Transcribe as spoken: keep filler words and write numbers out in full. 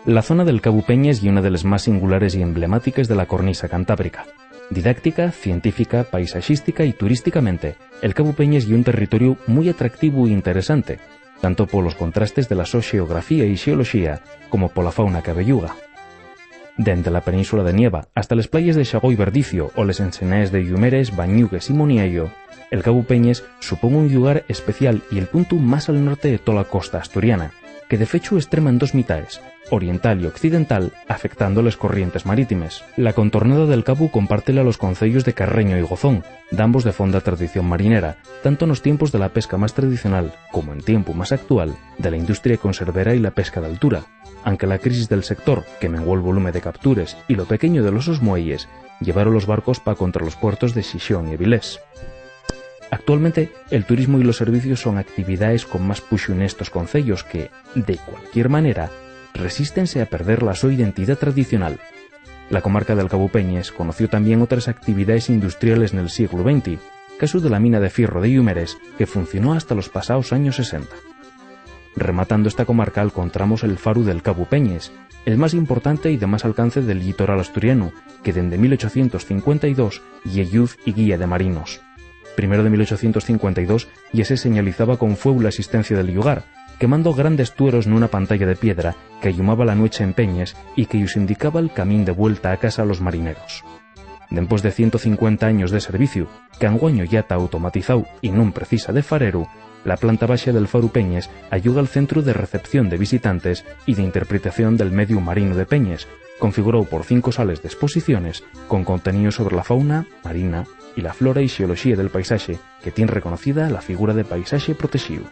La zona del Cabu Peñes ye una de les más singulares y emblemátiques de la cornisa cantábrica. Didáctica, científica, paisaxística y turísticamente, el Cabu Peñes ye un territoriu mui atractivu y interesante, tanto polos contrastes de la so xeografía y xeoloxía como pola fauna que abeyuga. Dende la península de Nieva hasta les playes de Xagóu y Verdicio o les ensenaes de Yumeres, Bañugues y Moniayo, el Cabu Peñes supón un llugar especial y el puntu más al norte de tola costa asturiana, que de fechu estrema en dos mitaes, oriental y occidental, afectando les corrientes marítimes. La contornada del Cabu compártela los conceyos de Carreño y Gozón, dambos de fonda tradición marinera, tanto nos tiempos de la pesca más tradicional como en tiempu más actual de la industria conservera y la pesca d'altura, anque la crisis del sector, que menguó'l volume de captures y lo pequeño de los sos muelles, llevaron los barcos pa contra los puertos de Xixón y Avilés. Actualmente, el turismu y los servicios son actividaes con más puxu nestos conceyos que, de cualquier manera, resístense a perder la so identidá tradicional. La comarca del Cabu Peñes conoció tamién otres actividaes industriales nel sieglu venti, casu de la mina de fierro de Yumeres, que funcionó hasta los pasaos años sesenta. Rematando esta comarca, alcontramos el faru del Cabu Peñes, el más importante y de más alcance del llitoral asturianu, que dende mil ochocientos cincuenta y dos ye lluz y guía de marinos. Primero de mil ochocientos cincuenta y dos yá se señalizaba con fueu la esistencia del llugar, quemando grandes tueros nuna pantalla de piedra qu'allumaba la nueche en Peñes y que-yos indicaba'l camín de vuelta a casa a los marineros. Dempués de ciento cincuenta años de serviciu, qu'anguaño yá ta automatizáu y nun precisa de fareru, la planta baxa del faru Peñes ayuga'l centru de recepción de visitantes y d'interpretación del mediu marinu de Peñes, configuráu por cinco sales d'esposiciones con conteníos sobre la fauna marina y la flora y xeoloxía del paisaxe, que tien reconocida la figura de paisaxe protexíu.